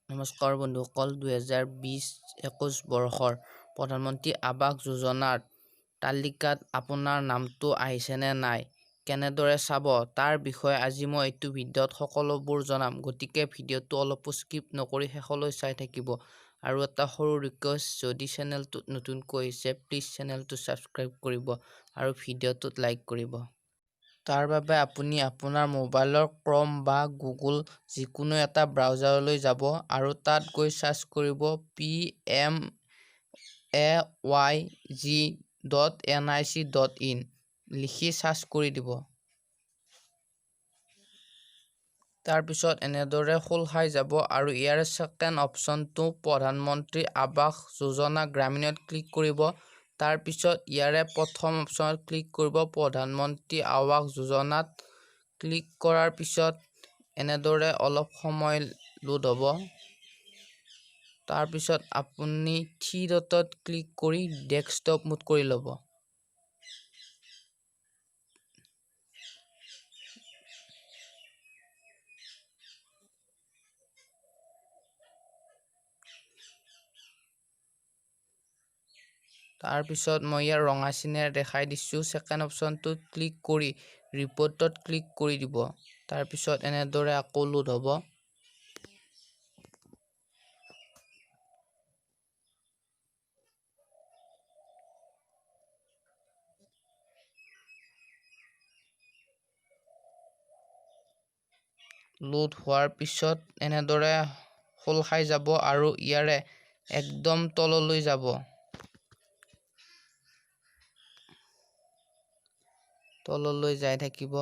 নমস্কাৰ বন্ধুসকল, 2020-21 বৰ্ষৰ প্ৰধানমন্ত্ৰী আৱাস যোজনাৰ তালিকাত আপোনাৰ নামটো আহিছেনে নাই কেনেদৰে চাব তাৰ বিষয়ে আজি মই এইটো ভিডিঅ'ত সকলোবোৰ জনাম। গতিকে ভিডিঅ'টো অলপো স্কিপ নকৰি শেষলৈ চাই থাকিব। আৰু এটা সৰু ৰিকুৱেষ্ট, যদি চেনেলটোত নতুনকৈ আহিছে প্লিজ চেনেলটো ছাবস্ক্ৰাইব কৰিব আৰু ভিডিঅ'টোত লাইক কৰিব। তাৰ বাবে আপুনি আপোনাৰ মোবাইলৰ ক্ৰম বা গুগল যিকোনো এটা ব্ৰাউজাৰলৈ যাব আৰু তাত গৈ চাৰ্চ কৰিব pmayg.nic.in লিখি চাৰ্চ কৰি দিব। তাৰপিছত এনেদৰে খোল খাই যাব আৰু ইয়াৰ ছেকেণ্ড অপশ্যনটো প্ৰধানমন্ত্ৰী আৱাস যোজনা গ্ৰামীণত ক্লিক কৰিব। তাৰপিছত ইয়াৰে প্ৰথম অপশ্যনত ক্লিক কৰিব, প্ৰধানমন্ত্ৰী আৱাস যোজনাত ক্লিক কৰাৰ পিছত এনেদৰে অলপ সময় লোড হ'ব। তাৰপিছত আপুনি থ্ৰী ডটত ক্লিক কৰি ডেস্কটপ মোড কৰি ল'ব। তাৰপিছত মই ইয়াৰ ৰঙা চিনেৰে দেখাই দিছোঁ, ছেকেণ্ড অপশ্যনটোত ক্লিক কৰি ৰিপৰ্টত ক্লিক কৰি দিব। তাৰপিছত এনেদৰে আকৌ লোড হ'ব। লোড হোৱাৰ পিছত এনেদৰে খোল খাই যাব আৰু ইয়াৰে একদম তললৈ যাব। তললৈ যাই থাকিব।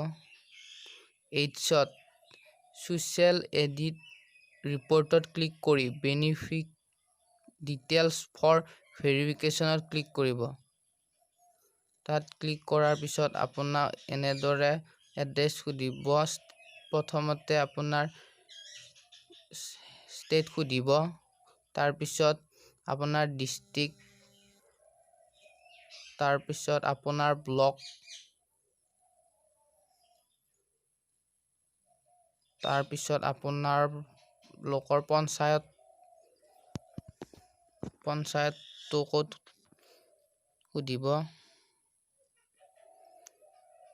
এইচত ছ'চিয়েল এডিট ৰিপৰ্টত ক্লিক কৰি বেনিফিট ডিটেইলছ ফৰ ভেৰিফিকেশ্যনত ক্লিক কৰিব। তাত ক্লিক কৰাৰ পিছত আপোনাক এনেদৰে এড্ৰেছ সুধিব। প্ৰথমতে আপোনাৰ ষ্টেট সুধিব, তাৰপিছত আপোনাৰ ডিষ্ট্ৰিক্ট, তাৰপিছত আপোনাৰ ব্লক, তাৰপিছত আপোনাৰ লোকৰ পঞ্চায়তটো ক'ত সুধিব।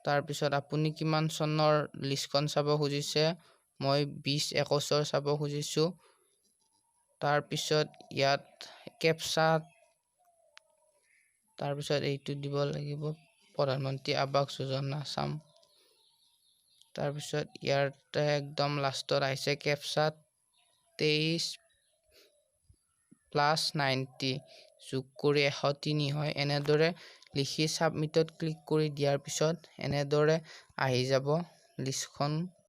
তাৰপিছত আপুনি কিমান চনৰ লিষ্টখন চাব খুজিছে, মই 20-21ৰ চাব খুজিছোঁ। তাৰপিছত ইয়াত কেপচা, তাৰপিছত এইটো দিব লাগিব, প্ৰধানমন্ত্ৰী আৱাস যোজনা চাম। তাৰপিছত ইয়াতে একদম লাষ্টত আহিছে কেপচা 23 + 90 যোগ কৰি 103 হয়। এনেদৰে লিখি ছাবমিটত ক্লিক কৰি দিয়াৰ পিছত এনেদৰে আহি যাব লিষ্টখন।